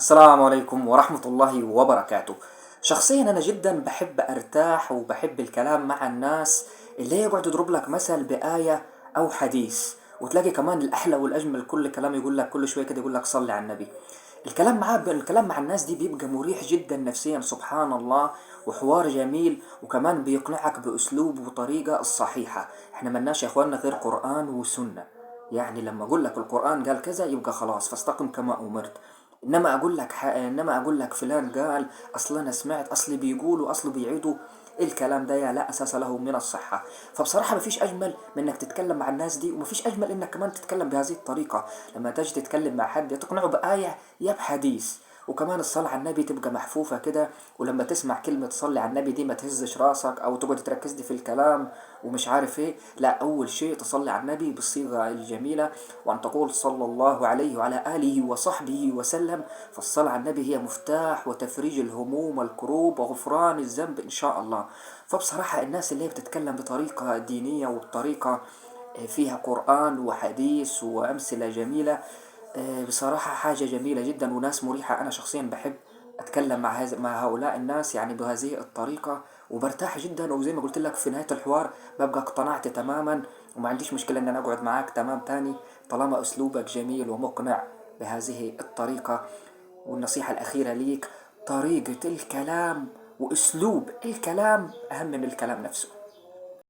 السلام عليكم ورحمة الله وبركاته. شخصيا أنا جدا بحب أرتاح وبحب الكلام مع الناس اللي يقعد يضرب لك مثل بآية أو حديث، وتلاقي كمان الأحلى والأجمل كل كلام يقول لك كل شوية كده يقول لك صلي على النبي. الكلام مع الناس دي بيبقى مريح جدا نفسيا، سبحان الله، وحوار جميل، وكمان بيقنعك بأسلوب وطريقة الصحيحة. احنا ملناش يا اخواننا غير قرآن وسنة، يعني لما اقول لك القرآن قال كذا يبقى خلاص فاستقم كما أمرت. انما اقول لك فلان قال، اصل انا سمعت، اصل بيقولوا، اصل بيعيدوا، الكلام ده يا لا اساس له من الصحة. فبصراحة مفيش اجمل من انك تتكلم مع الناس دي، ومفيش اجمل انك كمان تتكلم بهذه الطريقة. لما تجي تتكلم مع حد تقنعه بآية يا بحديث، وكمان الصلاة على النبي تبقى محفوفة كده، ولما تسمع كلمة صلي على النبي دي ما تهزش راسك او تقعد تركز دي في الكلام ومش عارف ايه. لا، اول شيء تصلي على النبي بالصيغة الجميلة، وان تقول صلى الله عليه وعلى آله وصحبه وسلم. فالصلاة على النبي هي مفتاح وتفريج الهموم والكروب وغفران الذنب ان شاء الله. فبصراحة الناس اللي هي بتتكلم بطريقة دينية وبطريقة فيها قرآن وحديث وأمثلة جميلة، بصراحة حاجة جميلة جدا وناس مريحة. أنا شخصيا بحب أتكلم مع هؤلاء الناس يعني بهذه الطريقة، وبرتاح جدا. وزي ما قلت لك في نهاية الحوار ببقى اقتنعت تماما، وما عنديش مشكلة إن أنا أقعد معاك تمام تاني طالما أسلوبك جميل ومقنع بهذه الطريقة. والنصيحة الأخيرة ليك، طريقة الكلام وأسلوب الكلام أهم من الكلام نفسه.